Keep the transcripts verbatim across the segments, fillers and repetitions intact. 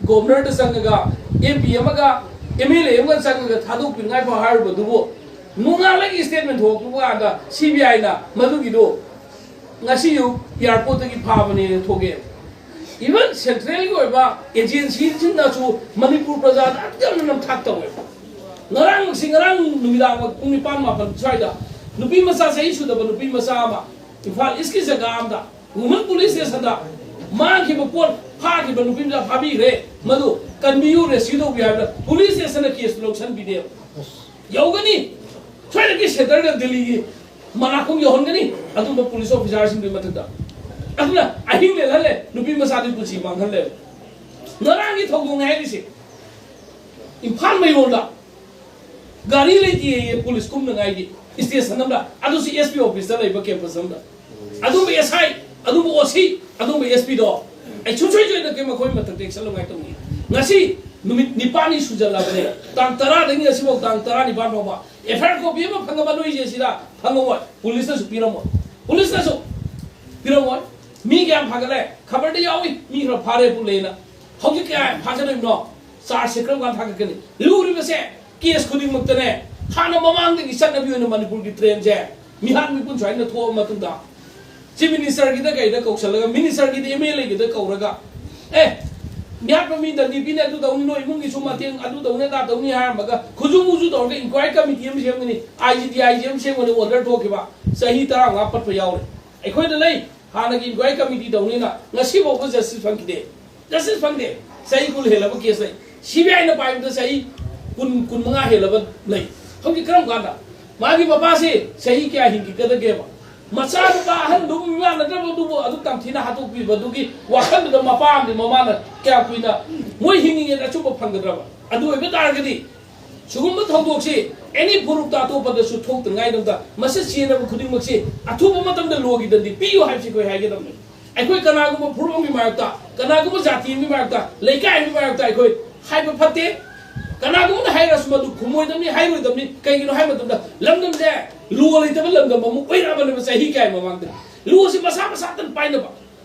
ꯒꯣꯕꯔꯅꯔꯗ ꯆꯪꯉꯒ, M P ꯑꯃꯒ M L A ꯑꯃꯒ ꯆꯪꯉꯒ ꯊꯥꯗꯣꯛꯄꯤꯅꯤꯉꯥꯏ ꯐꯥꯎ ꯍꯥꯏꯔꯨꯕꯗꯨꯕꯨ, ꯅꯣꯡꯉꯥꯜꯂꯒ ꯁ꯭ꯇꯦꯠꯃꯦꯟ ꯊꯣꯛꯂꯛꯄ ꯀꯥꯟꯗ ꯁꯤ ꯕꯤ ꯑꯥꯏꯅ ꯃꯗꯨꯒꯤꯗꯣ ꯉꯁꯤ ꯑꯌꯨꯛ ꯑꯦꯌꯥꯔꯄꯣꯔꯠꯇꯒꯤ ꯐꯥꯕꯅꯦꯅ ꯊꯣꯛꯑꯦ꯫ ꯏꯚꯟ ꯁꯦꯟꯇ꯭ꯔꯦꯜꯒꯤ ꯑꯣꯏꯕ ꯑꯦꯖꯦꯟꯁꯤꯁꯤꯡꯅꯁꯨ ꯃꯅꯤꯄꯨꯔ ꯄ꯭ꯔꯖꯥꯗ ꯑꯗꯨꯛ ꯌꯥꯝꯅ ꯅꯝꯊꯥꯛ ꯇꯧꯋꯦ꯫ ꯉꯔꯥꯡꯁꯤ, ꯉꯔꯥꯡ ꯅꯨꯃꯤꯗꯥꯡ ꯄꯨꯡ ꯅꯤꯄꯥꯟ ꯃꯥꯄꯟ ꯁ꯭ꯋꯥꯏꯗ ꯅꯨꯄꯤ ꯃꯆꯥ, ꯆꯍꯤ ꯁꯨꯗꯕ ꯅꯨꯄꯤ ꯃꯆꯥ ꯑꯃ ꯏꯝꯐꯥꯜ ꯏꯁꯀꯤ ꯖꯒꯥ ꯑꯃꯗ ꯋꯨꯃꯦꯟ ꯄꯨꯂꯤꯁ ꯁ꯭ꯇꯦꯁꯟꯗ ꯃꯥꯡꯈꯤꯕ ꯄꯣꯠ, ꯐꯥꯈꯤꯕ ꯅꯨꯄꯤ ꯃꯆꯥ ꯐꯥꯕꯤꯈ꯭ꯔꯦ, ꯃꯗꯨ ꯀꯟꯕꯤꯌꯨ, ꯔꯦꯁꯀ꯭ꯌꯨ ꯇꯧꯕꯤꯌꯨ ꯍꯥꯏꯕꯗ ꯄꯨꯂꯤꯁ ꯁ꯭ꯇꯦꯁꯟꯅ ꯀꯦꯁ ꯂꯧꯁꯟꯕꯤꯗꯦꯕ꯫ ꯌꯧꯒꯅꯤ, ꯁꯣꯏꯗꯅ ꯁꯦꯟꯇꯔꯗ, ꯗꯤꯜꯂꯤꯒꯤ ꯃꯅꯥꯛ ꯈꯣꯡ ꯌꯧꯍꯟꯒꯅꯤ ꯑꯗꯨꯝꯕ ꯄꯨꯂꯤꯁ ꯑꯣꯐꯤꯁꯥꯔꯁꯤꯡꯗꯨꯒꯤ ꯃꯊꯛꯇ꯫ ꯑꯗꯨꯅ ꯑꯍꯤꯡ ꯂꯦꯜꯍꯜꯂꯦ, ꯅꯨꯄꯤ ꯃꯆꯥꯗꯨꯒꯤ ꯄꯨꯟꯁꯤ ꯃꯥꯡꯍꯜꯂꯦꯕ꯫ ꯉꯔꯥꯡꯒꯤ ꯊꯧꯗꯣꯛꯅꯦ ꯍꯥꯏꯔꯤꯁꯦ꯫ ꯏꯝꯐꯥꯜ ꯃꯌꯣꯜꯗ ꯒꯥꯔꯤ ꯂꯩꯇꯦꯌꯦ ꯄꯨꯂꯤꯁ ꯀꯨꯝꯅꯉꯥꯏꯒꯤ, ꯁ꯭ꯇꯦꯁꯟ ꯑꯃꯗ, ꯑꯗꯨꯁꯨ ꯑꯦꯁ ꯄꯤ ꯑꯣꯐꯤꯁꯇ ꯂꯩꯕ ꯀꯦꯝꯄꯁ ꯑꯃꯗ꯫ ꯑꯗꯨꯝꯕ ꯑꯦꯁ ꯑꯥꯏ, ꯑꯗꯨꯝꯕ ꯑꯣ ꯁꯤ, ꯑꯗꯨꯝꯕ ꯑꯦꯁ ꯄꯤꯗꯣ ꯑꯩ ꯁꯨꯡꯁꯣꯏ ꯁꯣꯏꯗꯅ ꯃꯈꯣꯏ ꯃꯊꯛꯇ action ꯂꯧꯉꯥꯏ ꯇꯧꯅꯤ꯫ ꯉꯁꯤ ꯅꯨꯃꯤꯠ ꯅꯤꯄꯥꯜꯅꯤ ꯁꯨꯖꯜꯂꯕꯅꯦ, ꯇꯥꯡ ꯇꯔꯥꯗꯒꯤ ꯉꯁꯤꯐꯥꯎ ꯇꯥꯡ ꯇꯔꯥꯅꯤꯄꯥꯜ ꯐꯥꯎꯕ꯫ ꯑꯦꯐ ꯑꯥꯏ ꯑꯥꯔ ꯀꯣꯄꯤ ꯑꯃ ꯐꯪꯉꯕ ꯅꯣꯏꯁꯦ ꯁꯤꯗ ꯐꯪꯉꯝꯃꯣꯏ, ꯄꯨꯂꯤꯁꯅꯁꯨ ꯄꯤꯔꯝꯃꯣꯏ, ꯄꯨꯂꯤꯁꯅꯁꯨ ꯄꯤꯔꯝꯃꯣꯏ꯫ ꯃꯤ ꯀꯌꯥꯝ ꯐꯥꯒꯠꯂꯦ? ꯈꯕꯔꯗ ꯌꯥꯎꯏ, ꯃꯤ ꯈꯔ ꯐꯥꯔꯦ ꯄꯨꯂꯦꯅ꯫ ꯍꯧꯖꯤꯛ ꯀꯌꯥ ꯐꯥꯒꯠꯂꯤꯕꯅꯣ? ꯆꯥꯔꯖꯁꯦ ꯀꯔꯝ ꯀꯥꯟꯗ ꯊꯥꯒꯠꯀꯅꯤ? ꯂꯨꯔꯤꯕꯁꯦ ꯀꯦꯁ ꯈꯨꯗꯤꯡꯃꯛꯇꯅꯦ, ꯍꯥꯟꯅ ꯃꯃꯥꯡꯗꯒꯤ ꯆꯠꯅꯕꯤ ꯑꯣꯏꯅ ꯃꯅꯤꯄꯨꯔꯒꯤ ꯇ꯭ꯔꯦꯟꯁꯦ ꯃꯤꯍꯥꯠ ꯃꯤꯄꯨꯟ ꯁꯨꯃꯥꯏꯅ ꯊꯣꯛꯑ ꯃꯇꯨꯡꯗ ꯆꯤꯐ ꯃꯤꯅꯤꯁꯇꯔꯒꯤꯗ ꯀꯩꯗ ꯀꯧꯁꯜꯂꯒ, ꯃꯤꯅꯤꯁꯇꯔꯒꯤꯗ ꯑꯦꯝ ꯑꯦꯜ ꯑꯦꯒꯤꯗ ꯀꯧꯔꯒ, "ꯑꯦ, ꯃꯤꯍꯥꯠꯄ ꯃꯤ ꯗꯟꯗꯤ ꯄꯤꯅꯤ, ꯑꯗꯨ ꯇꯧꯅꯤ, ꯅꯣꯏ ꯏꯃꯨꯡꯒꯤꯁꯨ ꯃꯇꯦꯡ, ꯑꯗꯨ ꯇꯧꯅꯤ, ꯑꯗꯥ ꯇꯧꯅꯤ" ꯍꯥꯏꯔꯝꯃꯒ ꯈꯨꯖꯨ ꯃꯨꯖꯨ ꯇꯧꯔꯒ ꯏꯟꯀ꯭ꯋꯥꯏꯔꯤ ꯀꯃꯤꯇꯤ ꯑꯃ ꯁꯦꯝꯒꯅꯤ, ꯑꯥꯏ ꯖꯤ, ꯗꯤ ꯑꯥꯏ ꯖꯤ ꯑꯃ ꯁꯦꯝꯒꯅꯤ, ꯑꯣꯔꯗꯔ ꯊꯣꯛꯈꯤꯕ ꯆꯍꯤ ꯇꯔꯥꯃꯉꯥ ꯄꯠꯄ ꯌꯥꯎꯔꯦ꯫ ꯑꯩꯈꯣꯏꯗ ꯂꯩ, ꯍꯥꯟꯅꯒꯤ ꯏꯟꯀ꯭ꯋꯥꯏꯔꯤ ꯀꯃꯤꯇꯤ ꯇꯧꯅꯤꯅ ꯉꯁꯤꯐꯥꯎꯕ ꯖꯁꯇꯤꯁ ꯐꯪꯈꯤꯗꯦ꯫ ꯖꯁꯇꯤꯁ ꯐꯪꯗꯦ꯫ ꯆꯍꯤ ꯀꯨꯟ ꯍꯦꯜꯂꯕ ꯀꯦꯁ ꯂꯩ꯫ ꯁꯤ ꯕꯤ ꯑꯥꯏꯅ ꯄꯥꯏꯕꯗ ꯆꯍꯤ ꯀꯨꯟ, ꯀꯨꯟꯃꯉꯥ ꯍꯦꯜꯂꯕ ꯂꯩ꯫ ꯍꯧꯖꯤꯛ ꯀꯔꯝ ꯀꯥꯟꯗ? ꯃꯥꯒꯤ ꯃꯄꯥꯁꯤ ꯆꯍꯤ ꯀꯌꯥ ꯍꯤꯡꯈꯤꯒꯗꯒꯦꯕ? ꯃꯆꯥꯅꯨꯄꯥ ꯑꯍꯟꯗꯨꯕꯨ, ꯃꯤꯃꯥꯟꯅꯗ꯭ꯔꯕꯗꯨꯕꯨ ꯑꯗꯨ ꯇꯝꯊꯤꯅ ꯍꯥꯠꯇꯣꯛꯄꯤꯕꯗꯨꯒꯤ ꯋꯥꯈꯜꯗꯨꯗ ꯃꯄꯥ ꯑꯃꯗꯤ ꯃꯃꯥꯅ ꯀꯌꯥ ꯀꯨꯏꯅ ꯃꯣꯏ ꯍꯤꯡꯉꯤꯉꯩꯗ ꯑꯆꯨꯝꯕ ꯐꯪꯒꯗ꯭ꯔꯕ? ꯑꯗꯨ ꯑꯣꯏꯕ ꯇꯥꯔꯒꯗꯤ ꯁꯤꯒꯨꯝꯕ ꯊꯧꯗꯣꯛꯁꯤ ꯑꯦꯅꯤ ꯐꯨꯔꯨꯞꯇ ꯑꯇꯣꯞꯄꯗꯁꯨ ꯊꯣꯛꯇꯅꯉꯥꯏꯗꯃꯛꯇ ꯃꯁꯤ ꯆꯦꯟꯅꯕ ꯈꯨꯗꯤꯡꯃꯛꯁꯤ ꯑꯊꯨꯕ ꯃꯇꯝꯗ ꯂꯣꯒꯤ ꯗꯟꯗꯤ ꯄꯤꯌꯨ ꯍꯥꯏꯕꯁꯤ ꯑꯩꯈꯣꯏ ꯍꯥꯏꯒꯗꯕꯅꯤ꯫ ꯑꯩꯈꯣꯏ ꯀꯅꯥꯒꯨꯝꯕ ꯐꯨꯔꯨꯞ ꯑꯃꯒꯤ ꯃꯔꯛꯇ, ꯀꯅꯥꯒꯨꯝꯕ ꯖꯥꯇꯤ ꯑꯃꯒꯤ ꯃꯔꯛꯇ, ꯂꯩꯀꯥꯏ ꯑꯃꯒꯤ ꯃꯔꯛꯇ ꯑꯩꯈꯣꯏ ꯍꯥꯏꯕ ꯐꯠꯇꯦ꯫ ꯀꯅꯥꯒꯨꯝꯕꯅ ꯍꯥꯏꯔꯁꯨ ꯃꯗꯨ ꯈꯨꯝꯃꯣꯏꯗꯕꯅꯤ, ꯍꯥꯏꯔꯣꯏꯗꯕꯅꯤ꯫ ꯀꯩꯒꯤꯅꯣ ꯍꯥꯏꯕ ꯃꯇꯝꯗ ꯂꯝꯗꯝꯁꯦ ꯂꯣ ꯂꯩꯇꯕ ꯂꯝꯗꯝ ꯑꯃ ꯑꯣꯏꯔꯛꯑꯕꯅꯦꯕ ꯆꯍꯤ ꯀꯌꯥꯒꯤ ꯃꯃꯥꯡꯗ꯫ ꯂꯣꯁꯤ ꯃꯁꯥ ꯃꯁꯥꯇꯅ ꯄꯥꯏꯅꯕ꯫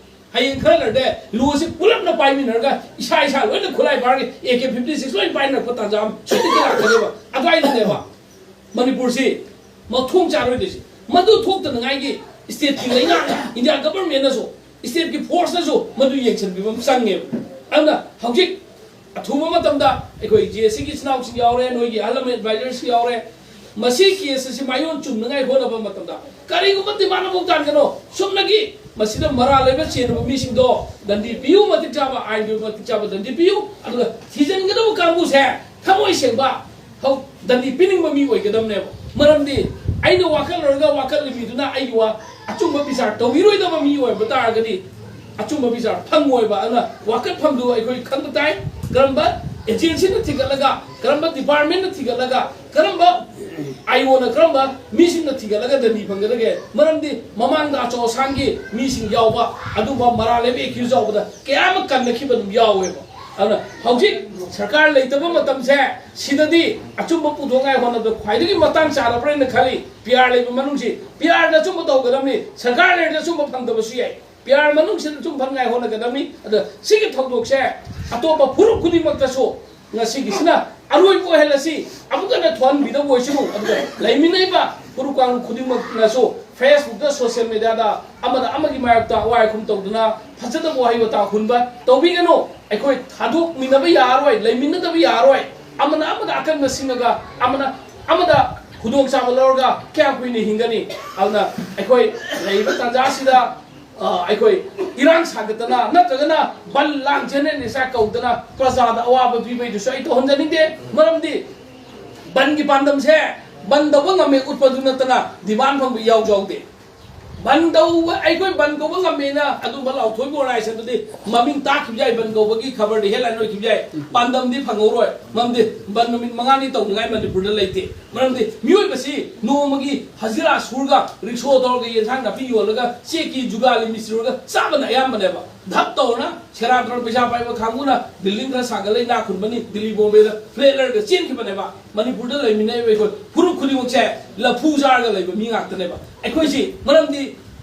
ꯍꯌꯦꯡ ꯈꯔ ꯂꯩꯔꯗꯤ ꯂꯣꯁꯤ ꯄꯨꯂꯞꯅ ꯄꯥꯏꯃꯤꯟꯅꯔꯒ ꯏꯁꯥ ꯏꯁꯥ ꯂꯣꯏꯅ ꯈꯨꯠꯂꯥꯏ ꯄꯥꯏꯔꯒ ꯑꯦ ꯀꯦ ꯐꯤꯐꯇꯤ ꯁꯤꯛꯁ ꯂꯣꯏꯅ ꯄꯥꯏꯅꯔꯛꯄ ꯇꯥꯟꯖꯥ ꯑꯃ ꯁꯣꯏꯗꯅ ꯂꯥꯛꯀꯅꯦꯕ꯫ ꯑꯗꯨꯋꯥꯏꯗꯅꯦꯕ ꯃꯅꯤꯄꯨꯔꯁꯤ ꯃꯊꯣꯡ ꯆꯥꯔꯣꯏꯗꯣꯏꯁꯦ꯫ ꯃꯗꯨ ꯊꯣꯛꯇꯅꯉꯥꯏꯒꯤ ꯁ꯭ꯇꯦꯠꯀꯤ ꯂꯩꯉꯥꯛꯅ, ꯏꯟꯗꯤꯌꯥ ꯒꯚꯔꯟꯃꯦꯟꯅꯁꯨ, ꯁ꯭ꯇꯦꯠꯀꯤ ꯐꯣꯔꯁꯅꯁꯨ ꯃꯗꯨ ꯌꯦꯡꯁꯤꯟꯕꯤꯕ ꯑꯃ ꯆꯪꯉꯦꯕ꯫ ꯑꯗꯨꯅ ꯍꯧꯖꯤꯛ ꯑꯊꯨꯕ ꯃꯇꯝꯗ ꯑꯩꯈꯣꯏ ꯖꯦ ꯑꯦꯁ ꯁꯤꯒꯤ ꯏꯆꯤꯟ ꯏꯅꯥꯎꯁꯤꯡ ꯌꯥꯎꯔꯦ, ꯅꯣꯏꯒꯤ ꯑꯍꯜ ꯂꯃꯟ ꯑꯦꯗꯚꯥꯏꯖꯔꯁꯤꯡ ꯌꯥꯎꯔꯦ, ꯃꯁꯤ ꯀꯦꯁ ꯑꯁꯤ ꯃꯥꯏꯌꯣꯟ ꯆꯨꯝꯅꯉꯥꯏ ꯍꯣꯠꯅꯕ ꯃꯇꯝꯗ ꯀꯔꯤꯒꯨꯝꯕ ꯗꯤꯃꯥꯟ ꯑꯃꯐꯥꯎ ꯇꯥꯟꯒꯅꯣ꯫ ꯁꯨꯞꯅꯒꯤ ꯃꯁꯤꯗ ꯃꯔꯥꯜ ꯂꯩꯕ ꯆꯦꯟꯕ ꯃꯤꯁꯤꯡꯗꯣ ꯗꯟꯗꯤ ꯄꯤꯌꯨ, ꯃꯇꯤꯛ ꯆꯥꯕ, ꯑꯥꯏꯟꯒꯤ ꯑꯣꯏꯕ ꯃꯇꯤꯛ ꯆꯥꯕ ꯗꯟꯗꯤ ꯄꯤꯌꯨ꯫ ꯑꯗꯨꯒ ꯊꯤꯖꯤꯟꯒꯗꯕ ꯀꯥꯡꯕꯨꯁꯦ ꯊꯃꯣꯏ ꯁꯦꯡꯕ, ꯍꯧ-, ꯗꯟꯗꯤ ꯄꯤꯅꯤꯡꯕ ꯃꯤ ꯑꯣꯏꯒꯗꯕꯅꯦꯕ꯫ ꯃꯔꯝꯗꯤ ꯑꯩꯅ ꯋꯥꯀꯠꯂꯨꯔꯒ ꯋꯥꯀꯠꯂꯤꯕꯤꯗꯨꯅ ꯑꯩꯒꯤ ꯋꯥ ꯑꯆꯨꯝꯕ ꯕꯤꯆꯥꯔ ꯇꯧꯕꯤꯔꯣꯏꯗꯕ ꯃꯤ ꯑꯣꯏꯕ ꯇꯥꯔꯒꯗꯤ ꯑꯆꯨꯝꯕ ꯕꯤꯆꯥꯔ ꯐꯪꯉꯣꯏꯕ꯫ ꯑꯗꯨꯅ ꯋꯥꯀꯠꯐꯝꯗꯨ ꯑꯩꯈꯣꯏ ꯈꯪꯕ ꯇꯥꯏ꯫ ꯀꯔꯝꯕ ꯑꯦꯖꯦꯟꯁꯤꯅ ꯊꯤꯒꯠꯂꯒ, ꯀꯔꯝꯕ ꯗꯤꯄꯥꯔꯠꯃꯦꯟꯅ ꯊꯤꯒꯠꯂꯒ, ꯀꯔꯝꯕ ꯑꯥꯏ ꯑꯣꯅ, ꯀꯔꯝꯕ ꯃꯤꯁꯤꯡꯅ ꯊꯤꯒꯠꯂꯒ ꯗꯟꯗꯤ ꯐꯪꯒꯗꯒꯦ? ꯃꯔꯝꯗꯤ ꯃꯃꯥꯡꯗ ꯑꯆꯧ ꯑꯁꯥꯡꯒꯤ ꯃꯤꯁꯤꯡ ꯌꯥꯎꯕ ꯑꯗꯨꯒꯨꯝꯕ ꯃꯔꯥꯜ ꯂꯩꯕ ꯑꯦꯀ꯭ꯌꯨꯁ ꯌꯥꯎꯕꯗ ꯀꯌꯥ ꯑꯃ ꯀꯟꯅꯈꯤꯕ ꯑꯗꯨꯝ ꯌꯥꯎꯋꯦꯕ꯫ ꯑꯗꯨꯅ ꯍꯧꯖꯤꯛ ꯁꯔꯀꯥꯔ ꯂꯩꯇꯕ ꯃꯇꯝꯁꯦ ꯁꯤꯗꯗꯤ ꯑꯆꯨꯝꯕ ꯄꯨꯊꯣꯛꯉꯥꯏ ꯍꯣꯠꯅꯕꯗ ꯈ꯭ꯋꯥꯏꯗꯒꯤ ꯃꯇꯥꯡ ꯆꯥꯔꯕ꯭ꯔꯥ ꯍꯥꯏꯅ ꯈꯜꯂꯤ꯫ ꯄꯤ ꯑꯥꯔ ꯂꯩꯕ ꯃꯅꯨꯡꯁꯤ ꯄꯤ ꯑꯥꯔꯅ ꯑꯆꯨꯝꯕ ꯇꯧꯒꯗꯕꯅꯤ, ꯁꯔꯀꯥꯔ ꯂꯩꯔꯗꯤ ꯑꯆꯨꯝꯕ ꯐꯪꯗꯕꯁꯨ ꯌꯥꯏ꯫ ꯄꯤ ꯑꯥꯔ ꯃꯅꯨꯡꯁꯤꯗ ꯑꯆꯨꯝꯕ ꯐꯪꯉꯥꯏ ꯍꯣꯠꯅꯒꯗꯕꯅꯤ꯫ ꯑꯗ ꯁꯤꯒꯤ ꯊꯧꯗꯣꯛꯁꯦ ꯑꯇꯣꯞꯄ ꯐꯨꯔꯨꯞ ꯈꯨꯗꯤꯡꯃꯛꯇꯁꯨ ꯉꯁꯤꯒꯤꯁꯤꯅ ꯑꯔꯣꯏꯕ ꯑꯣꯏꯍꯜꯂꯁꯤ, ꯑꯃꯨꯛ ꯍꯟꯅ ꯊꯣꯛꯍꯟꯕꯤꯗꯕ ꯑꯣꯏꯁꯅꯨ꯫ ꯑꯗꯨꯒ ꯂꯩꯃꯤꯟꯅꯩꯕ ꯐꯨꯔꯨꯞ ꯀꯥꯡꯂꯨꯞ ꯈꯨꯗꯤꯡꯃꯛꯅꯁꯨ ꯐꯦꯁꯕꯨꯛꯇ, ꯁꯣꯁꯤꯌꯦꯜ ꯃꯦꯗꯤꯌꯥꯗ ꯑꯃꯅ ꯑꯃꯒꯤ ꯃꯥꯌꯣꯛꯇ ꯑꯋꯥꯏ ꯑꯈꯨꯝ ꯇꯧꯗꯨꯅ ꯐꯖꯗꯕ ꯋꯥꯍꯩ ꯋꯥꯇꯥ ꯍꯨꯟꯕ ꯇꯧꯕꯤꯒꯅꯨ꯫ ꯑꯩꯈꯣꯏ ꯊꯥꯗꯣꯛꯃꯤꯟꯅꯕ ꯌꯥꯔꯣꯏ, ꯂꯩꯃꯤꯟꯅꯗꯕ ꯌꯥꯔꯣꯏ꯫ ꯑꯃꯅ ꯑꯃꯗ ꯑꯀꯟꯕ ꯁꯤꯡꯉꯒ ꯑꯃꯅ ꯑꯃꯗ ꯈꯨꯗꯣꯡꯆꯥꯕ ꯂꯧꯔꯒ ꯀꯌꯥꯝ ꯀꯨꯏꯅ ꯍꯤꯡꯒꯅꯤ? ꯑꯗꯨꯅ ꯑꯩꯈꯣꯏ ꯂꯩꯔꯤꯕ ꯇꯥꯟꯖꯥꯁꯤꯗ, ꯑ, ꯑꯩꯈꯣꯏ ꯏꯔꯥꯡ ꯁꯥꯒꯠꯇꯅ ꯅꯠꯇ꯭ꯔꯒꯅ ꯕꯟ ꯂꯥꯡ ꯖꯦꯅꯦꯔꯦꯜ ꯁ꯭ꯇ꯭ꯔꯥꯏꯛ ꯀꯧꯗꯅ ꯄ꯭ꯔꯖꯥꯗ ꯑꯋꯥꯕ ꯄꯤꯕꯩꯗꯨꯁꯨ ꯑꯩ ꯇꯧꯍꯟꯖꯅꯤꯡꯗꯦ꯫ ꯃꯔꯝꯗꯤ ꯕꯟꯒꯤ ꯄꯥꯟꯗꯝꯁꯦ ꯕꯟ ꯇꯧꯕ ꯉꯝꯃꯦ ꯎꯠꯄꯗꯨ ꯅꯠꯇꯅ ꯗꯤꯃꯥꯟ ꯐꯪꯕ ꯏꯌꯥꯎ ꯌꯥꯎꯗꯦ꯫ ꯕꯟ ꯇꯧꯕ, ꯑꯩꯈꯣꯏ ꯕꯟ ꯇꯧꯕ ꯉꯝꯃꯦꯅ ꯑꯗꯨꯝꯕ ꯂꯥꯎꯊꯣꯛꯏꯕ ꯑꯣꯔꯒꯅꯥꯏꯖꯦꯁꯟꯗꯨꯗꯤ ꯃꯃꯤꯡ ꯇꯥꯈꯤꯕ ꯌꯥꯏ, ꯕꯟ ꯀꯧꯕꯒꯤ ꯈꯕꯔꯗꯤ ꯍꯦꯗꯂꯥꯏꯟ ꯑꯣꯏꯈꯤꯕ ꯌꯥꯏ, ꯄꯥꯟꯗꯝꯗꯤ ꯐꯪꯍꯧꯔꯣꯏ꯫ ꯃꯔꯝꯗꯤ ꯕꯟ ꯅꯨꯃꯤꯠ ꯃꯉꯥꯅꯤ ꯇꯧꯅꯤꯡꯉꯥꯏ ꯃꯅꯤꯄꯨꯔꯗ ꯂꯩꯇꯦ꯫ ꯃꯔꯝꯗꯤ ꯃꯤꯑꯣꯏꯕꯁꯤ ꯅꯣꯡꯃꯒꯤ ꯍꯖꯤꯔꯥ ꯁꯨꯔꯒ, ꯔꯤꯛꯁꯣ ꯊꯧꯔꯒ, ꯌꯦꯟꯁꯥꯡ ꯅꯥꯄꯤ ꯌꯣꯜꯂꯒ, ꯆꯦꯛꯀꯤ ꯖꯨꯒꯥꯂꯤ ꯃꯤꯁꯇ꯭ꯔꯤ ꯑꯣꯏꯔꯒ ꯆꯥꯕꯅ ꯑꯌꯥꯝꯕꯅꯦꯕ꯫ ꯙꯞ ꯇꯧꯔꯅ ꯁꯦꯔꯥꯟ ꯇꯨꯔꯥꯟ ꯄꯩꯁꯥ ꯄꯥꯏꯕ ꯀꯥꯡꯕꯨꯅ ꯕꯤꯜꯗꯤꯡ ꯈꯔ ꯁꯥꯒꯠꯂꯦ, ꯏꯅꯥꯛ ꯈꯨꯟꯕꯅꯤ, ꯗꯤꯜꯂꯤ ꯕꯣꯝꯕꯦꯗ ꯐ꯭ꯂꯦꯠ ꯂꯩꯔꯒ ꯆꯦꯟꯈꯤꯕꯅꯦꯕ꯫ ꯃꯅꯤꯄꯨꯔꯗ ꯂꯩꯃꯤꯟꯅꯔꯤꯕ ꯑꯩꯈꯣꯏ ꯐꯨꯔꯨꯞ ꯈꯨꯗꯤꯡꯃꯛꯁꯦ ꯂꯐꯨ ꯆꯥꯔꯒ ꯂꯩꯕ ꯃꯤ ꯉꯥꯛꯇꯅꯦꯕ꯫ ꯑꯩꯈꯣꯏꯁꯤ ꯃꯔꯝꯗꯤ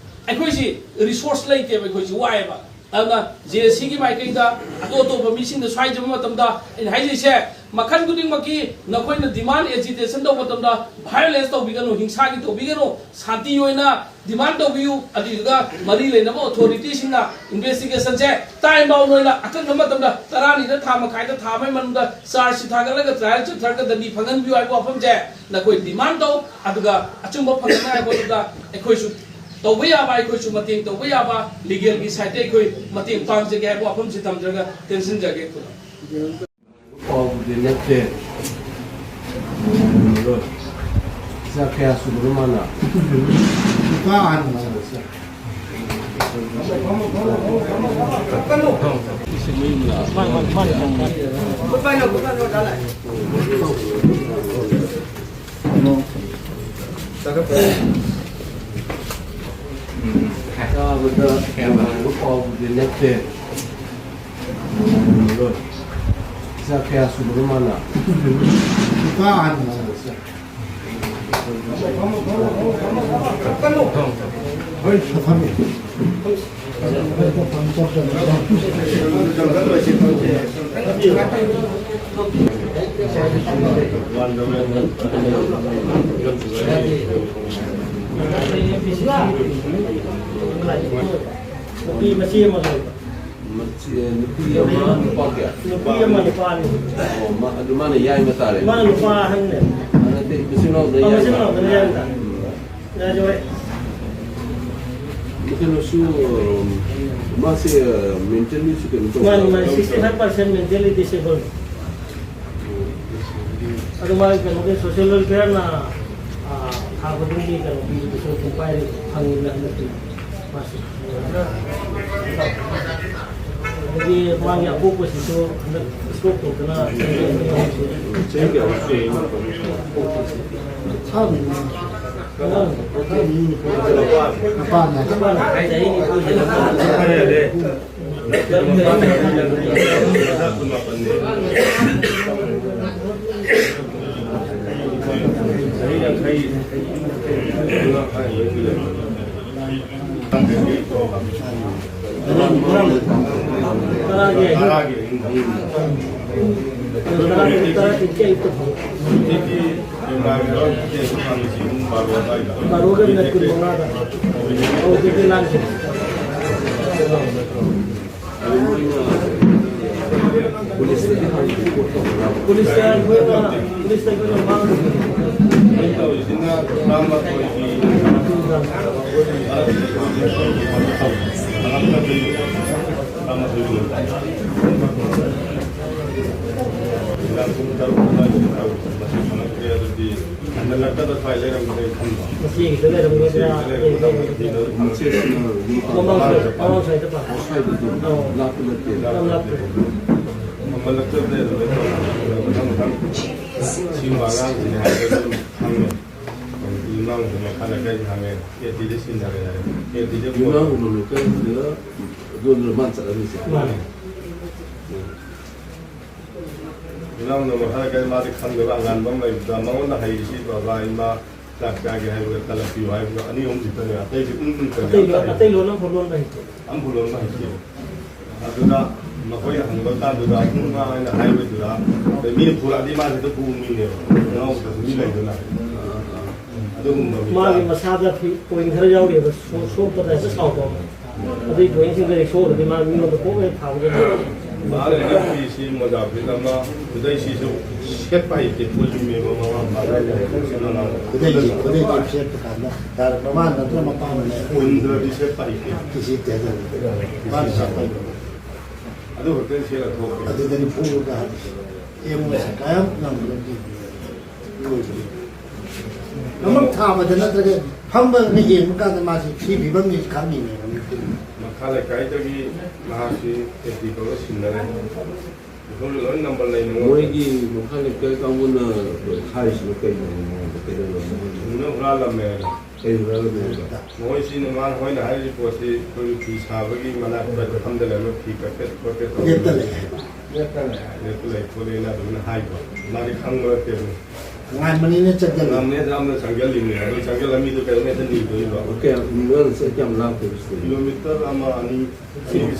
ꯑꯩꯈꯣꯏꯁꯤ ꯔꯤꯁꯣꯔꯁ ꯂꯩꯇꯦꯕ, ꯑꯩꯈꯣꯏꯁꯤ ꯋꯥꯏꯑꯦꯕ꯫ ꯑꯗꯨꯅ ꯖꯦ ꯑꯦ ꯁꯤꯒꯤ ꯃꯥꯏꯀꯩꯗ ꯑꯇꯣꯞ ꯑꯇꯣꯞꯄ ꯃꯤꯁꯤꯡꯗ ꯁ꯭ꯋꯥꯏꯖꯕ ꯃꯇꯝꯗ ꯑꯩꯅ ꯍꯥꯏꯖꯩꯁꯦ, ꯃꯈꯜ ꯈꯨꯗꯤꯡꯃꯛꯀꯤ ꯅꯈꯣꯏꯅ demand agitation ꯇꯧꯕ ꯃꯇꯝꯗ violence ꯇꯧꯕꯤꯒꯅꯨ, ꯍꯤꯡꯁꯥꯒꯤ ꯇꯧꯕꯤꯒꯅꯨ, ꯁꯥꯟꯇꯤ ꯑꯣꯏꯅ demand ꯇꯧꯕꯤꯌꯨ꯫ ꯑꯗꯨꯏꯗꯨꯒ ꯃꯔꯤ ꯂꯩꯅꯕ authorityꯁꯤꯡꯅ investigationꯁꯦ time bound ꯑꯣꯏꯅ ꯑꯀꯛꯅꯕ ꯃꯇꯝꯗ ꯇꯔꯥꯅꯤꯗ, ꯊꯥ ꯃꯈꯥꯏꯗ, ꯊꯥ ꯑꯃꯒꯤ ꯃꯅꯨꯡꯗ charge sheet ꯊꯥꯒꯠꯂꯒ trial ꯆꯠꯊꯔꯒ ꯗꯟꯗꯤ ꯐꯪꯍꯟꯕꯤꯌꯨ ꯍꯥꯏꯕ ꯋꯥꯐꯝꯁꯦ ꯅꯈꯣꯏ demand ꯇꯧ꯫ ꯑꯗꯨꯒ ꯑꯆꯨꯝꯕ ꯐꯪꯅꯉꯥꯏ ꯍꯣꯠꯅꯕꯗ ꯑꯩꯈꯣꯏꯁꯨ ꯇꯧꯕ ꯌꯥꯕ, ꯑꯩꯈꯣꯏꯁꯨ ꯃꯇꯦꯡ ꯇꯧꯕ ꯌꯥꯕ, legalꯒꯤ sideꯇ ꯑꯩꯈꯣꯏ ꯃꯇꯦꯡ ꯄꯥꯡꯖꯒꯦ ꯍꯥꯏꯕ ꯋꯥꯐꯝꯁꯤ ꯊꯝꯖꯔꯒ ꯇꯦꯟꯁꯤꯟꯖꯒꯦ꯫ ꯄꯥꯎꯕꯨꯗꯤ ꯅꯠꯇꯦ꯫ ꯏꯆꯥ ꯀꯌꯥ ꯁꯨꯕꯅꯣ ꯃꯥꯅ? ꯅꯨꯄꯥ ꯑꯍꯟ꯫ ꯇꯥꯕꯗ ꯅꯨꯡꯉꯥꯏꯕ ꯄꯥꯎꯕꯨꯗꯤ ꯅꯠꯇꯦ꯫ ꯏꯆꯥ ꯀꯌꯥ ꯁꯨꯕꯅꯣ ꯃꯥꯅ? ꯅꯨꯄꯥ ꯑꯍꯟ꯫ ꯍꯣꯏ, ꯐꯝꯃꯤ꯫ ꯅꯨꯄꯤ ꯃꯆꯦ ꯑꯃ ꯂꯩꯕ꯫ ꯃꯆꯦ, ꯅꯨꯄꯤ ꯑꯃ, ꯅꯨꯄꯥ ꯀꯌꯥ? ꯅꯨꯄꯤ ꯑꯃ, ꯅꯨꯄꯥ ꯑꯅꯤ꯫ ꯑꯣ, ꯃꯥ, ꯑꯗꯨ ꯃꯥꯅ ꯌꯥꯏꯃ ꯇꯥꯔꯦ? ꯃꯥꯅ ꯅꯨꯄꯥ ꯑꯍꯟꯅꯦ꯫ ꯑ, ꯅꯠꯇꯦ, ꯃꯆꯤꯟ ꯃꯅꯥꯎꯗ ꯑ, ꯌꯥꯏꯃ꯫ ꯃꯆꯤꯟ ꯃꯅꯥꯎꯗꯅ ꯌꯥꯏꯃ ꯇꯥꯔꯦ꯫ ꯎꯝ꯫ ꯌꯥꯏꯃ ꯍꯣꯏ꯫ ꯀꯩꯅꯣꯁꯨ, ꯑ, ꯃꯥꯁꯦ, ꯑ, mentally ꯁꯨ ꯀꯩꯅꯣ ꯇꯧꯕ ꯃꯥꯅꯤ, ꯃꯥꯅꯤ, ꯌꯥꯎꯕ꯭ꯔꯥ? Sixty five percent mentally disabled꯫ ꯑꯗꯨ ꯃꯥꯒꯤ ꯀꯩꯅꯣꯒꯤ social welfareꯅ, ꯑ, ꯊꯥ ꯈꯨꯗꯤꯡꯒꯤ ꯀꯩꯅꯣ ꯄꯤꯕꯗꯨꯁꯨ ꯑꯗꯨꯝ ꯄꯥꯏꯔꯤ, ꯐꯪꯉꯤꯕꯅ ꯍꯟꯗꯛꯇꯤ ꯃꯥꯁꯨ꯫ ꯑꯗꯒꯤ ꯃꯥꯒꯤ ꯑꯄꯣꯛꯄꯁꯤꯁꯨ ꯍꯟꯗꯛ stroke ꯇꯧꯗꯅ ꯆꯍꯤ ꯀꯌꯥꯃꯨꯛ ꯁꯨꯔꯦ? ꯃꯄꯥꯅ꯫ ꯃꯄꯥꯅ꯫ ꯆꯍꯤ ꯅꯤꯐꯨ ꯍꯦꯜꯂꯕ꯫ ꯇꯔꯥꯒꯤ ꯑꯍꯤꯡ꯫ ꯇꯔꯥꯒꯤ ꯑꯍꯤꯡ꯫ ꯇꯔꯥꯒꯤ ꯑꯌꯨꯛꯇ ꯐꯪꯉꯤ꯫ ꯍꯧꯖꯤꯛꯇꯤ ꯀꯦꯃꯦꯔꯥꯒꯤ ꯂꯣꯏ ꯐꯪꯉꯤꯁꯤ ꯄꯨꯡ ꯕꯥꯔꯣ ꯑꯗꯨꯋꯥꯏꯗ꯫ ꯕꯥꯔꯣꯒ ꯃꯤꯅꯠ ꯀꯨꯟꯃꯉꯥꯗ꯫ ꯍꯧꯖꯤꯛꯇꯤ ꯂꯥꯡꯈꯤꯗ꯭ꯔꯦ꯫ ꯄꯨꯂꯤꯁꯇ ꯑꯩꯈꯣꯏꯅ, ꯄꯨꯂꯤꯁꯇ ꯑꯩꯈꯣꯏꯅ ꯃꯥꯡ- ꯑꯩꯅ ꯇꯧꯔꯤꯁꯤꯅ ꯇꯔꯥꯃꯥꯊꯣꯏꯒꯤ ꯇꯔꯥꯃꯥꯊꯣꯏꯒꯤ ꯅꯨꯃꯤꯗꯥꯡ ꯄꯨꯡ ꯇꯔꯨꯛ ꯑꯗꯨꯋꯥꯏꯗ ꯇꯧꯔꯤ꯫ ꯃꯁꯤ ꯐꯪꯉꯛꯇ꯭ꯔꯦ, ꯑꯗꯨꯗꯤ ꯍꯟꯖꯜꯂꯛꯇꯕ ꯁ꯭ꯋꯥꯏ ꯂꯩꯔꯝꯒꯗ꯭ꯔꯥ ꯈꯟꯕ꯫ ꯃꯁꯤꯒꯤꯗ ꯂꯩꯔꯝꯒꯗ꯭ꯔꯥ? ꯃꯁꯤꯒꯤꯗ ꯂꯩꯔꯝꯒꯗ꯭ꯔꯥ? ꯃꯃꯥꯡ ꯁ꯭ꯋꯥꯏ, ꯃꯃꯥꯡ ꯁ꯭ꯋꯥꯏꯗ ꯄꯥ-, ꯑꯧ꯫ ꯂꯥꯞꯄ ꯅꯠꯇꯦ꯫ ꯌꯥꯝ ꯂꯥꯞꯇꯦ꯫ ꯃꯃꯜꯂꯛꯇꯕꯗ ꯑꯗꯨꯃꯥꯏꯅ ꯇꯧꯔꯒ ꯃꯊꯪ ꯃꯊꯪ ꯁꯤꯒꯨꯝꯕ ꯑꯉꯥꯡꯁꯤꯡꯅꯤ ꯍꯥꯏꯕꯗꯨ ꯑꯗꯨꯝ ꯈꯪꯉꯦ꯫ ꯏꯃꯥ ꯃꯈꯣꯏ ꯃꯈꯥ ꯂꯩꯀꯥꯏꯗ ꯍꯪꯉꯦ, ꯑꯦ ꯇꯤꯗ ꯁꯤꯟꯅꯔꯦ ꯍꯥꯏꯔꯦ꯫ ꯑꯦ ꯇꯤꯗ ꯌꯨꯝꯅꯥꯝ ꯍꯨꯝꯐꯝ ꯂꯩꯀꯥꯏꯁꯤꯗ ꯑꯗꯣꯝꯗ ꯃꯥꯅ ꯆꯠꯍꯜꯂꯤꯁꯦ꯫ ꯃꯥꯅꯦ꯫ ꯎꯝ꯫ ꯏꯅꯥꯎꯅ ꯃꯈꯥ ꯂꯩꯀꯥꯏ ꯃꯥꯗꯤ ꯈꯪꯗꯕ ꯑꯉꯥꯟꯕ ꯑꯃ ꯂꯩꯕꯗ ꯃꯉꯣꯟꯗ ꯍꯩꯔꯤꯁꯤ ꯕꯕꯥ, ꯏꯃꯥ, ꯆꯥꯛ ꯆꯥꯒꯦ ꯍꯥꯏꯕꯒ ꯇꯂꯞ ꯄꯤꯌꯨ ꯍꯥꯏꯕꯒ ꯑꯅꯤ ꯑꯍꯨꯝ ꯈꯛꯇꯅꯦ, ꯑꯇꯩꯗꯤ ꯎꯝ ꯎꯝ ꯈꯛꯇꯅꯦ꯫ ꯑꯇꯩ ꯂꯣꯟ, ꯑꯇꯩ ꯂꯣꯟ ꯑꯃꯐꯥꯎ ꯂꯣꯟꯕ ꯍꯩꯇꯦ꯫ ꯑꯝꯐꯥꯎ ꯂꯣꯟꯕ ꯍꯩꯇꯦ꯫ ꯑꯗꯨꯗ ꯃꯈꯣꯏꯅ ꯍꯪꯕ ꯀꯥꯟꯗꯨꯗ ꯎꯝ ꯎꯝ ꯍꯥꯏꯅ ꯍꯥꯏꯕꯗꯨꯗ ꯑꯗꯩ ꯃꯤꯅ ꯐꯨꯔꯛꯑꯗꯤ ꯃꯥꯁꯦ ꯍꯦꯛꯇ ꯐꯨꯕ ꯃꯤꯅꯦꯕ꯫ ꯉꯥꯎꯗꯕ ꯃꯤ ꯂꯩꯗꯅ꯫ ꯑꯗꯨꯒꯨꯝꯕ ꯃꯤ ꯃꯥꯒꯤ ꯇꯥꯔꯦ꯫ ꯃꯁꯥꯗ ꯐꯤ-, ꯄꯣꯏꯟ ꯈꯔ ꯌꯥꯎꯔꯤꯑꯕ, ꯁꯣ-, ꯁꯣꯛꯄꯗ ꯍꯦꯛꯇ ꯁꯥꯎꯕ꯫ ꯑꯗꯨꯒꯤ ꯄꯣꯏꯟꯁꯤꯡꯗꯣ ꯍꯦꯛ ꯁꯣꯛꯑꯒꯗꯤ ꯃꯥ ꯃꯤꯉꯣꯟꯗ ꯄꯣꯛꯂꯣꯏ ꯊꯥꯕꯗ꯫ ꯃꯥꯅ ꯍꯟꯗꯛ ꯐꯤꯁꯤ ꯃꯣꯖꯥ ꯐꯤꯠ ꯑꯃ, ꯈꯨꯗꯩꯁꯤꯁꯨ ꯁꯦꯠꯄ ꯍꯩꯇꯦ, ꯄꯣꯠꯁꯤꯃꯦꯕ ꯃꯃꯥ ꯃꯄꯥꯅ꯫ ꯈꯨꯗꯩꯁꯤ, ꯈꯨꯗꯩꯁꯤ ꯁꯦꯠꯄ ꯀꯥꯟꯗ ꯌꯥꯔꯦ, ꯃꯃꯥ ꯅꯠꯇ꯭ꯔ ꯃꯄꯥꯅꯅꯦ ꯎꯟꯗ꯭ꯔꯗꯤ ꯁꯦꯠꯄ ꯍꯩꯇꯦ꯫ ꯐꯤꯁꯤ ꯇꯦꯖꯜ꯫ ꯃꯥꯅ ꯁꯦꯠꯄ ꯍꯩꯇꯦ꯫ ꯑꯗꯨ ꯈꯛꯇꯅꯤ ꯁꯦꯠꯂ ꯊꯣꯛꯄ꯫ ꯑꯗꯨꯗꯅꯤ ꯐꯨꯔꯒ ꯍꯥꯏꯔꯤꯁꯦ꯫ ꯑꯦ, ꯃꯣꯏꯁꯦ ꯀꯌꯥꯝ ꯉꯝꯒꯗꯒꯦ? ꯂꯣꯏꯕꯗꯤ꯫ ꯃꯃꯛ ꯊꯥꯕꯗ ꯅꯠꯇ꯭ꯔꯒ ꯐꯝꯕꯒ ꯌꯦꯡꯕ ꯀꯥꯟꯗ ꯃꯥꯁꯤ ꯁꯤ ꯐꯤꯕꯝꯅꯤ ꯈꯪꯉꯤꯅꯦꯕ ꯃꯤꯠꯇꯨꯅ꯫ ꯃꯈꯥ ꯂꯩꯀꯥꯏꯗꯒꯤ ꯃꯍꯥꯛꯁꯤ ꯑꯦ ꯇꯤ ꯇꯧꯔ ꯁꯤꯟꯅꯔꯦ꯫ ꯑꯩꯈꯣꯏꯁꯨ ꯂꯣꯏ ꯅꯝꯕꯔ ꯂꯩꯅ ꯃꯣꯏꯒꯤ ꯃꯈꯥ ꯂꯩꯀꯥꯏ ꯀꯥꯡꯕꯨꯅ ꯍꯥꯏꯔꯤꯁꯤꯅ ꯀꯩꯅꯣ? ꯃꯉꯣꯟꯗ ꯀꯩꯗꯧꯔꯕꯅꯣ? ꯁꯤꯡꯅ ꯍꯨꯔꯥꯜꯂꯝꯃꯦ ꯍꯥꯏꯕ꯫ ꯀꯩ ꯍꯨꯔꯥꯜꯂꯝꯃꯦ ꯍꯥꯏꯕ? ꯃꯣꯏꯁꯤꯅ ꯃꯥꯅ ꯍꯣꯏꯅ ꯍꯥꯏꯔꯤꯕ ꯄꯣꯠꯁꯤ ꯑꯩꯈꯣꯏꯒꯤ ꯐꯤ ꯁꯥꯕꯒꯤ ꯃꯅꯥꯛꯇ ꯐꯝꯗ ꯂꯩꯔꯝꯕ ꯐꯤ ꯀꯛꯀꯦ ꯈꯣꯠꯀꯦ ꯇꯧꯕ꯫ ꯂꯦꯞꯇ ꯂꯩ ꯍꯥꯏꯕ꯫ ꯂꯦꯞꯇ ꯂꯩ ꯍꯥꯏ꯫ ꯂꯦꯞꯇ ꯂꯩ ꯈꯣꯠꯂꯦꯅ ꯑꯗꯨꯃꯥꯏꯅ ꯍꯥꯏꯕ꯫ ꯃꯥꯗꯤ ꯈꯪꯕ ꯅꯠꯇꯦꯕ꯫ ꯉꯥꯟꯕꯅꯤꯅ ꯆꯠꯀꯅꯤ꯫ ꯉꯝꯃꯦ, ꯌꯥꯝꯅ ꯆꯪꯁꯤꯜꯂꯤꯅꯦ꯫ ꯑꯗꯣ ꯆꯪꯁꯤꯜꯂ ꯃꯤꯗꯣ ꯀꯩꯗꯧꯉꯩꯗ ꯅꯤꯗꯣꯏꯕ? ꯀꯌꯥꯝ, ꯃꯤꯉꯣꯟꯗ ꯆꯠ-, ꯀꯌꯥꯝ ꯂꯥꯞꯇꯣꯏꯕ ꯁꯤꯗꯒꯤ? ꯀꯤꯂꯣꯃꯤꯇꯔ ꯑꯃ, ꯑꯅꯤ,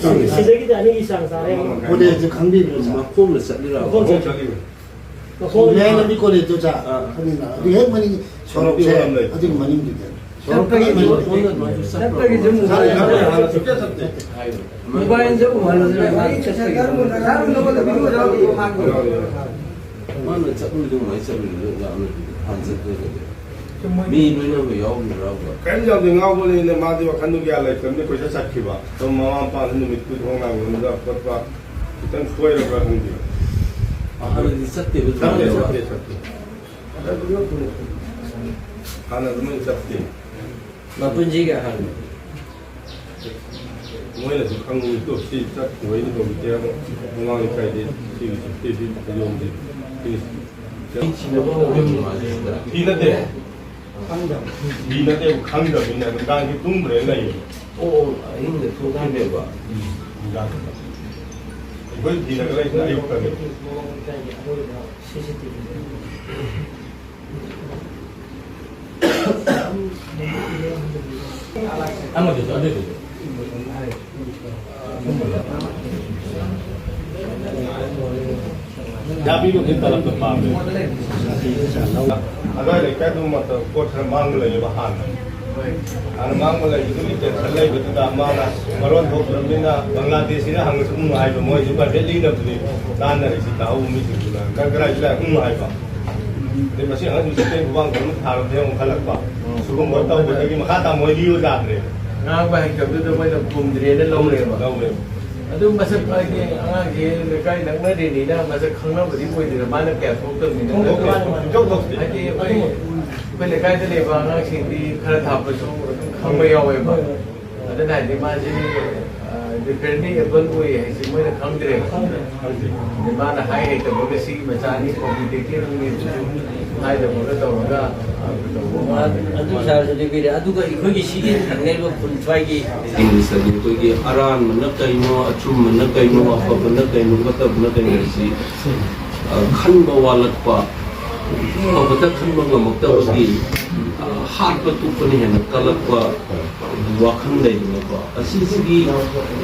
ꯑꯅꯤ ꯁꯤꯗꯒꯤꯗꯤ ꯑꯅꯤꯒꯤ ꯆꯥꯡ ꯆꯥꯔꯦ꯫ ꯑꯃ ꯃꯈꯥꯏ꯫ ꯀꯣꯂꯦꯖꯁꯦ ꯈꯪꯕꯤꯕ꯭ꯔꯣ, ꯁꯥꯔ? ꯃꯈꯣꯡꯅ ꯆꯠꯂꯤꯔꯕ? ꯃꯈꯣꯡ ꯃꯈꯣꯡ ꯆꯠꯂꯤꯅꯦ꯫ ꯃꯈꯣꯡ ꯃꯌꯥꯏ ꯂꯝꯕꯤ ꯀꯣꯂꯦꯖꯇꯣ, ꯁꯥꯔ, ꯑꯥ꯫ ꯈꯪꯉꯤꯅ? ꯑꯗꯨ ꯍꯦꯛ ꯃꯅꯤꯡ ꯁꯣꯔꯣꯛꯁꯦ, ꯂꯝꯕꯤ ꯍꯣꯜꯂꯝ ꯂꯩ꯫ ꯑꯗꯨꯒꯤ ꯃꯅꯤꯡꯗꯨꯗ꯫ ꯁꯣꯔꯣꯛꯇꯒꯤ ꯆꯠꯄꯒꯤ ꯃꯅꯤꯡ ꯆꯠꯄꯒꯤꯁꯨ ꯁꯥꯔ, ꯃꯣꯕꯥꯏꯜ ꯍꯥꯟꯅ ꯁꯨꯡꯆꯠ ꯆꯠꯇꯦ꯫ ꯃꯣꯕꯥꯏꯜꯗ ꯎꯍꯜꯂꯁꯤꯔ? ꯃꯥꯅ ꯆꯠꯂꯨꯏꯗꯣ ꯀꯃꯥꯏꯅ ꯆꯠꯂꯨꯏꯅꯣ ꯌꯥꯝꯅ ꯍꯥꯟꯅ ꯆꯠꯄꯗꯗꯤ꯫ ꯃꯤ ꯂꯣꯏꯅꯃꯛ ꯌꯥꯎꯔꯤꯕ꯭ꯔꯥꯕ? ꯀꯔꯤꯝ ꯌꯥꯎꯗꯦ꯫ ꯉꯥꯎꯕꯅꯤꯅ ꯃꯥꯗꯤ ꯋꯥꯈꯜꯗꯣ ꯀꯌꯥ ꯂꯩꯇꯕꯅꯤ꯫ ꯀꯣꯏꯆꯠ ꯆꯠꯈꯤꯕ꯫ ꯑꯗꯨꯝ ꯃꯃꯥ ꯃꯄꯥꯅ ꯅꯨꯃꯤꯠꯇꯨ ꯊꯣꯡ ꯍꯥꯡꯕꯗ ꯈꯣꯠꯄ ꯈꯤꯇꯪ ꯁꯣꯏꯔꯕ꯭ꯔꯥ ꯈꯪꯗꯦ꯫ ꯍꯥꯟꯅꯗꯤ ꯆꯠꯇꯦꯕ ꯆꯠꯇꯦ, ꯑꯗꯨꯃꯥꯏꯅ? ꯆꯠꯇꯦ, ꯆꯠꯇꯦ꯫ ꯍꯥꯟꯅ ꯑꯗꯨꯃꯥꯏꯅ ꯆꯠꯇꯦ꯫ ꯃꯄꯨꯟꯁꯤꯒꯤ ꯑꯍꯥꯟꯕ꯫ ꯃꯣꯏꯅꯁꯨ ꯈꯪꯕꯅꯤꯀꯣ, ꯁꯤ ꯆꯠꯈꯤꯕꯩꯅꯤ ꯀꯣꯃꯤꯇꯤ ꯑꯃ ꯃꯃꯥꯡ ꯂꯩꯀꯥꯏꯗꯤ ꯁꯤꯒꯤ ꯆꯠꯇꯦ, ꯁꯤ ꯐꯩꯖꯣꯝꯁꯤ꯫ ꯁꯤ ꯊꯤ ꯅꯠꯇꯦ꯫ ꯊꯤ ꯅꯠꯇꯦ, ꯈꯪꯗꯕꯅꯤꯅ ꯅꯨꯡꯗꯥꯡꯁꯤ ꯇꯨꯝꯗ꯭ꯔꯦ ꯂꯩꯌꯦ꯫ ꯑꯣ, ꯑꯣ, ꯑꯍꯤꯡꯗ ꯊꯣꯛꯈꯤꯕꯅꯦꯕ꯫ ꯎꯝ, ꯅꯨꯡꯗꯥꯡꯗ꯫ ꯑꯩꯈꯣꯏ ꯊꯤꯔꯒ ꯂꯩꯁꯤꯅ ꯑꯌꯨꯛꯇꯅꯦ꯫ ꯑꯃꯗꯨꯁꯨ, ꯑꯗꯨꯗꯨꯁꯨ꯫ ꯌꯥꯕꯤꯔꯨꯒꯦ ꯇꯂꯞꯇꯣ ꯄꯥꯝꯃꯦ꯫ ꯑꯗꯨꯋꯥꯏ ꯂꯩꯀꯥꯏꯗꯨ ꯃꯇꯝ ꯄꯣꯠ ꯈꯔ ꯃꯥꯡꯕ ꯂꯩꯌꯦꯕ ꯍꯥꯟꯅ꯫ ꯍꯥꯟꯅ ꯃꯥꯡꯕ ꯂꯩꯕꯗꯨꯒꯤ ꯇꯦꯟꯁꯟ ꯂꯩꯕꯗꯨꯗ ꯃꯥꯅ ꯃꯔꯣꯟ ꯊꯣꯛꯇ꯭ꯔꯕꯅꯤꯅ ꯕꯪꯒ꯭ꯂꯥꯗꯦꯁꯤꯅ ꯍꯪꯉꯁꯨ ꯎꯝ ꯍꯥꯏꯕ, ꯃꯣꯏꯁꯨ ꯄ꯭ꯔꯥꯏꯚꯦꯠ ꯂꯤꯅꯕꯗꯨꯅꯤ ꯇꯥꯟꯅꯔꯤꯁꯤ ꯇꯥꯍꯧꯕ ꯃꯤꯁꯤꯡꯗꯨꯅ꯫ ꯅꯪ ꯀꯗꯥꯏꯗ ꯂꯥꯛꯑꯦ? ꯎꯝ ꯍꯥꯏꯕ꯫ ꯑꯗꯩ ꯃꯁꯤ ꯑꯉꯥꯡꯁꯤ ꯆꯠꯄꯩ ꯈꯨꯕꯥꯡ ꯈꯔ ꯊꯥꯔꯕꯗꯤ ꯑꯃꯨꯛ ꯈꯜꯂꯛꯄ꯫ ꯁꯤꯒꯨꯝꯕ ꯇꯧꯕꯗꯒꯤ ꯃꯈꯥ ꯇꯥ ꯃꯣꯏ ꯂꯤꯌꯨ ꯌꯥꯗ꯭ꯔꯦ꯫ ꯉꯥꯡꯕ ꯍꯩꯇꯕꯗꯨꯗ ꯃꯣꯏꯅ ꯈꯨꯝꯗ꯭ꯔꯦꯅ ꯂꯧꯔꯦꯕ꯫ ꯂꯧꯔꯦꯕ꯫ ꯑꯗꯨ ꯃꯁꯛ ꯍꯥꯏꯗꯤ ꯑꯉꯥꯡꯁꯦ ꯂꯩꯀꯥꯏ ꯅꯛꯅꯔꯤꯅꯤꯅ ꯃꯁꯛ ꯈꯪꯅꯕꯗꯤ ꯑꯣꯏꯗꯦꯗꯅ, ꯃꯥꯅ ꯀꯌꯥ ꯊꯣꯛꯇꯕꯅꯤꯅ꯫ ꯊꯣꯛꯇꯦ꯫ ꯁꯨꯡꯊꯣꯛ ꯊꯣꯛꯇꯦ꯫ ꯍꯥꯏꯗꯤ ꯑꯩꯈꯣꯏ, ꯑꯩꯈꯣꯏ ꯂꯩꯀꯥꯏꯗ ꯂꯩꯕ ꯑꯉꯥꯡꯁꯤꯡꯗꯤ ꯈꯔ ꯊꯥꯞꯄꯁꯨ ꯑꯗꯨꯝ ꯈꯪꯕ ꯌꯥꯎꯋꯦꯕ꯫ ꯑꯗꯨꯅ ꯍꯥꯏꯗꯤ ꯃꯥꯁꯤ, ꯑ, differently able ꯑꯣꯏ ꯍꯥꯏꯁꯤ ꯃꯣꯏꯅ ꯈꯪꯗ꯭ꯔꯦꯕ꯫ ꯈꯪꯗꯦ꯫ ꯑꯗꯩ ꯃꯥꯅ ꯍꯥꯏ ꯍꯩꯇꯕꯒ ꯁꯤꯒꯤ ꯃꯆꯥ ꯑꯅꯤ ꯀꯣꯝꯄꯤꯇꯤꯇꯤꯚ ꯍꯥꯏꯗꯕꯒ ꯇꯧꯔꯒ, ꯑ, ꯇꯧꯕ ꯃꯥꯜꯂꯦ꯫ ꯑꯗꯨ ꯁꯥꯔꯁꯨ ꯂꯤꯕꯤꯔꯦ꯫ ꯑꯗꯨꯒ ꯑꯩꯈꯣꯏꯒꯤ ꯁꯤꯒꯤ ꯊꯪꯅꯔꯤꯕ ꯈꯨꯟ ꯁ꯭ꯋꯥꯏꯒꯤ ꯏꯪꯂꯤꯁꯇꯗꯤ ꯑꯩꯈꯣꯏꯒꯤ ꯑꯔꯥꯟꯕꯅ ꯀꯩꯅꯣ, ꯑꯆꯨꯝꯕꯅ ꯀꯩꯅꯣ, ꯑꯐꯕꯅ ꯀꯩꯅꯣ, ꯐꯠꯇꯕꯅ ꯀꯩꯅꯣ ꯍꯥꯏꯁꯤ, ꯑ, ꯈꯟꯕ ꯋꯥꯠꯂꯛꯄ, ꯑꯐꯕꯇ ꯈꯟꯕ ꯉꯝꯃꯛꯇꯕꯒꯤ, ꯑ, ꯍꯥꯠꯄ ꯇꯨꯞꯄꯅ ꯍꯦꯟꯅ ꯀꯜꯂꯛꯄ ꯋꯥꯈꯜ ꯂꯩꯗꯅꯀꯣ꯫ ꯑꯁꯤꯁꯤꯒꯤ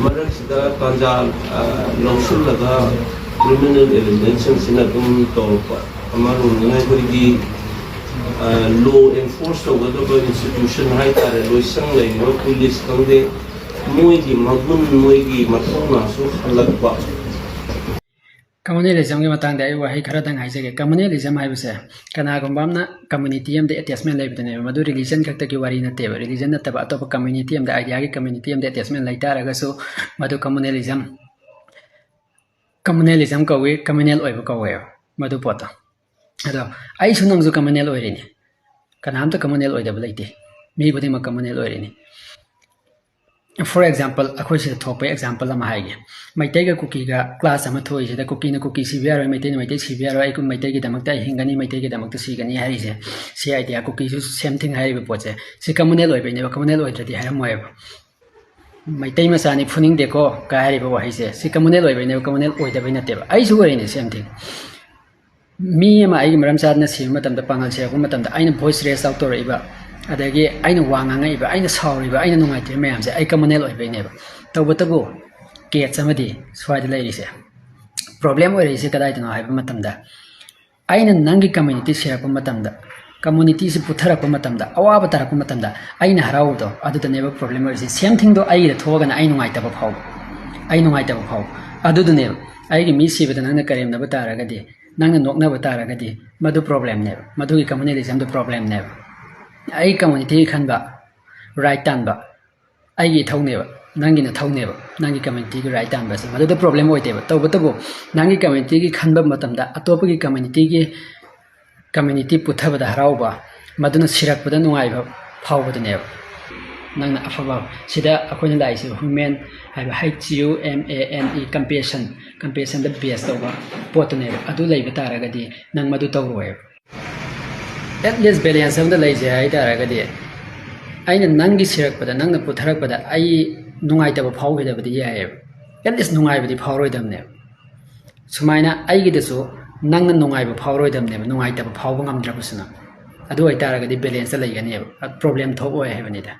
ꯃꯔꯛꯁꯤꯗ ꯇꯥꯟꯖꯥ, ꯑ, ꯂꯧꯁꯤꯜꯂꯒ criminal alienation ꯁꯤꯅ ꯑꯗꯨꯝ ꯇꯧꯔꯛꯄ꯫ ꯑꯃꯔꯣꯝꯗꯅ ꯑꯩꯈꯣꯏꯒꯤ, ꯑ, law enforce ꯇꯧꯒꯗꯕ institution ꯍꯥꯏꯇꯥꯔꯦ, ꯂꯣꯏꯁꯪ ꯂꯩꯔꯤꯕ police ꯈꯪꯗꯦ, ꯃꯣꯏꯒꯤ ꯃꯒꯨꯟ, ꯃꯣꯏꯒꯤ ꯃꯊꯧꯅꯥꯁꯨ ꯍꯜꯂꯛꯄ꯫ Communalismꯒꯤ ꯃꯇꯥꯡꯗ ꯑꯩ ꯋꯥꯍꯩ ꯈꯔꯗꯪ ꯍꯥꯏꯖꯒꯦ꯫ Communalism ꯍꯥꯏꯕꯁꯦ ꯀꯅꯥꯒꯨꯝꯕ ꯑꯃꯅ community ꯑꯃꯗ attachment ꯂꯩꯕꯗꯨꯅꯦꯕ꯫ ꯃꯗꯨ religion ꯈꯛꯇꯒꯤ ꯋꯥꯔꯤ ꯅꯠꯇꯦꯕ꯫ Religion ꯅꯠꯇꯕ ꯑꯇꯣꯞꯄ community ꯑꯃꯗ, ideaꯒꯤ community ꯑꯃꯗ attachment ꯂꯩ ꯇꯥꯔꯒꯁꯨ ꯃꯗꯨ communalism, communalism ꯀꯧꯏ, communal ꯑꯣꯏꯕ ꯀꯧꯋꯦꯕ ꯃꯗꯨ ꯄꯣꯠꯇꯣ꯫ ꯑꯗꯣ ꯑꯩꯁꯨ ꯅꯪꯁꯨ communal ꯑꯣꯏꯔꯤꯅꯤ꯫ ꯀꯅꯥꯝꯇ communal ꯑꯣꯏꯗꯕ ꯂꯩꯇꯦ꯫ ꯃꯤ ꯈꯨꯗꯤꯡꯃꯛ communal ꯑꯣꯏꯔꯤꯅꯤ꯫ For example, ꯑꯩꯈꯣꯏ ꯁꯤꯗ ꯊꯣꯛꯄ example ꯑꯃ ꯍꯥꯏꯒꯦ꯫ ꯃꯩꯇꯩꯒ ꯀꯨꯀꯤꯒ clash ꯑꯃ ꯊꯣꯛꯏꯁꯤꯗ ꯀꯨꯀꯤꯅ ꯀꯨꯀꯤ ꯁꯤꯕ ꯌꯥꯔꯣꯏ, ꯃꯩꯇꯩꯅ ꯃꯩꯇꯩ ꯁꯤꯕ ꯌꯥꯔꯣꯏ, ꯑꯩ ꯃꯩꯇꯩꯒꯤꯗꯃꯛꯇ ꯑꯩ ꯍꯤꯡꯒꯅꯤ, ꯃꯩꯇꯩꯒꯤꯗꯃꯛꯇ ꯁꯤꯒꯅꯤ ꯍꯥꯏꯔꯤꯁꯦ꯫ ꯁꯤ idea, ꯀꯨꯀꯤꯁꯨ same thing ꯍꯥꯏꯔꯤꯕ ꯄꯣꯠꯁꯦ꯫ ꯁꯤ communal ꯑꯣꯏꯕꯩꯅꯦꯕ, communal ꯑꯣꯏꯗ꯭ꯔꯗꯤ ꯍꯥꯏꯔꯝꯃꯣꯏꯕ꯫ "ꯃꯩꯇꯩ ꯃꯆꯥꯅꯤ ꯐꯨꯅꯤꯡꯗꯦꯀꯣ" ꯀꯥꯏ ꯍꯥꯏꯔꯤꯕ ꯋꯥꯍꯩꯁꯦ, ꯁꯤ communal ꯑꯣꯏꯕꯩꯅꯦꯕ, communal ꯑꯣꯏꯗꯕꯩ ꯅꯠꯇꯦꯕ꯫ ꯑꯩꯁꯨ ꯑꯣꯏꯔꯤꯅꯦ same thing꯫ ꯃꯤ ꯑꯃ ꯑꯩꯒꯤ ꯃꯔꯝ ꯆꯥꯗꯅ ꯁꯤꯕ ꯃꯇꯝꯗ, ꯄꯥꯡꯒꯜ ꯁꯤꯔꯛꯄ ꯃꯇꯝꯗ, ꯑꯩꯅ voice raise out ꯇꯧꯔꯛꯏꯕ, ꯑꯗꯒꯤ ꯑꯩꯅ ꯋꯥ ꯉꯥꯡꯉꯛꯏꯕ, ꯑꯩꯅ ꯁꯥꯎꯔꯤꯕ, ꯑꯩꯅ ꯅꯨꯡꯉꯥꯏꯇ꯭ꯔꯤꯕ ꯃꯌꯥꯝꯁꯦ ꯑꯩ communal ꯑꯣꯏꯕꯩꯅꯦꯕ꯫ ꯇꯧꯕꯇꯕꯨ catch ꯑꯃꯗꯤ ꯁ꯭ꯋꯥꯏꯗ ꯂꯩꯔꯤꯁꯦ, problem ꯑꯣꯏꯔꯛꯏꯁꯦ ꯀꯗꯥꯏꯗꯅꯣ ꯍꯥꯏꯕ ꯃꯇꯝꯗ, ꯑꯩꯅ ꯅꯪꯒꯤ community ꯁꯤꯔꯛꯄ ꯃꯇꯝꯗ, communityꯁꯤ ꯄꯨꯊꯔꯛꯄ ꯃꯇꯝꯗ, ꯑꯋꯥꯕ ꯇꯥꯔꯛꯄ ꯃꯇꯝꯗ ꯑꯩꯅ ꯍꯔꯥꯎꯕꯗꯣ, ꯑꯗꯨꯗꯅꯦꯕ problem ꯑꯣꯏꯔꯤꯁꯦ꯫ Same thingꯗꯣ ꯑꯩꯒꯤꯗ ꯊꯣꯛꯑꯒꯅ ꯑꯩ ꯅꯨꯡꯉꯥꯏꯇꯕ ꯐꯥꯎꯕ, ꯑꯩ ꯅꯨꯡꯉꯥꯏꯇꯕ ꯐꯥꯎꯕ꯫ ꯑꯗꯨꯗꯨꯅꯦꯕ ꯑꯩꯒꯤ ꯃꯤ ꯁꯤꯕꯗ ꯅꯪꯅ ꯀꯔꯦꯝꯅꯕ ꯇꯥꯔꯒꯗꯤ, ꯅꯪꯅ ꯅꯣꯛꯅꯕ ꯇꯥꯔꯒꯗꯤ, ꯃꯗꯨ problemꯅꯦꯕ, ꯃꯗꯨꯒꯤ communalismꯗꯨ problemꯅꯦꯕ꯫ ꯑꯩ communityꯒꯤ ꯈꯟꯕ right ꯇꯥꯟꯕ ꯑꯩꯒꯤ ꯏꯊꯧꯅꯦꯕ, ꯅꯪꯒꯤ ꯅꯊꯧꯅꯦꯕ, ꯅꯪꯒꯤ communityꯒꯤ right ꯇꯥꯟꯕꯁꯦ꯫ ꯃꯗꯨꯗ problem ꯑꯣꯏꯗꯦꯕ꯫ ꯇꯧꯕꯇꯕꯨ ꯅꯪꯒꯤ communityꯒꯤ ꯈꯟꯕ ꯃꯇꯝꯗ ꯑꯇꯣꯞꯄꯒꯤ communityꯒꯤ, community ꯄꯨꯊꯕꯗ ꯍꯔꯥꯎꯕ, ꯃꯗꯨꯅ ꯁꯤꯔꯛꯄꯗ ꯅꯨꯡꯉꯥꯏꯕ ꯐꯥꯎꯕꯗꯨꯅꯦꯕ ꯅꯪꯅ ꯑꯐꯕ꯫ ꯁꯤꯗ ꯑꯩꯈꯣꯏꯅ ꯂꯥꯛꯏꯁꯦ human ꯍꯥꯏꯕ, H U M A N E, compassion, compassionꯗ base ꯇꯧꯕ ꯄꯣꯠꯇꯨꯅꯦꯕ꯫ ꯑꯗꯨ ꯂꯩꯕ ꯇꯥꯔꯒꯗꯤ ꯅꯪ ꯃꯗꯨ ꯇꯧꯔꯣꯏꯕ꯫ At least balance ꯑꯃꯗ ꯂꯩꯁꯦ ꯍꯥꯏ ꯇꯥꯔꯒꯗꯤ, ꯑꯩꯅ ꯅꯪꯒꯤ ꯁꯤꯔꯛꯄꯗ, ꯅꯪꯅ ꯄꯨꯊꯔꯛꯄꯗ ꯑꯩ ꯅꯨꯡꯉꯥꯏꯇꯕ ꯐꯥꯎꯈꯤꯗꯕꯗꯤ ꯌꯥꯏꯑꯕ, at least ꯅꯨꯡꯉꯥꯏꯕꯗꯤ ꯐꯥꯎꯔꯣꯏꯗꯕꯅꯦꯕ꯫ ꯁꯨꯃꯥꯏꯅ ꯑꯩꯒꯤꯗꯁꯨ ꯅꯪꯅ ꯅꯨꯡꯉꯥꯏꯕ ꯐꯥꯎꯔꯣꯏꯗꯕꯅꯦꯕ, ꯅꯨꯡꯉꯥꯏꯇꯕ ꯐꯥꯎꯕ ꯉꯝꯗ꯭ꯔꯕꯁꯨ ꯅꯪ꯫ ꯑꯗꯨ ꯑꯣꯏꯇꯥꯔꯒꯗꯤ balance ꯇ ꯂꯩꯒꯅꯦꯕ, problem ꯊꯣꯛꯑꯣꯏ ꯍꯥꯏꯕꯅꯤꯗ꯫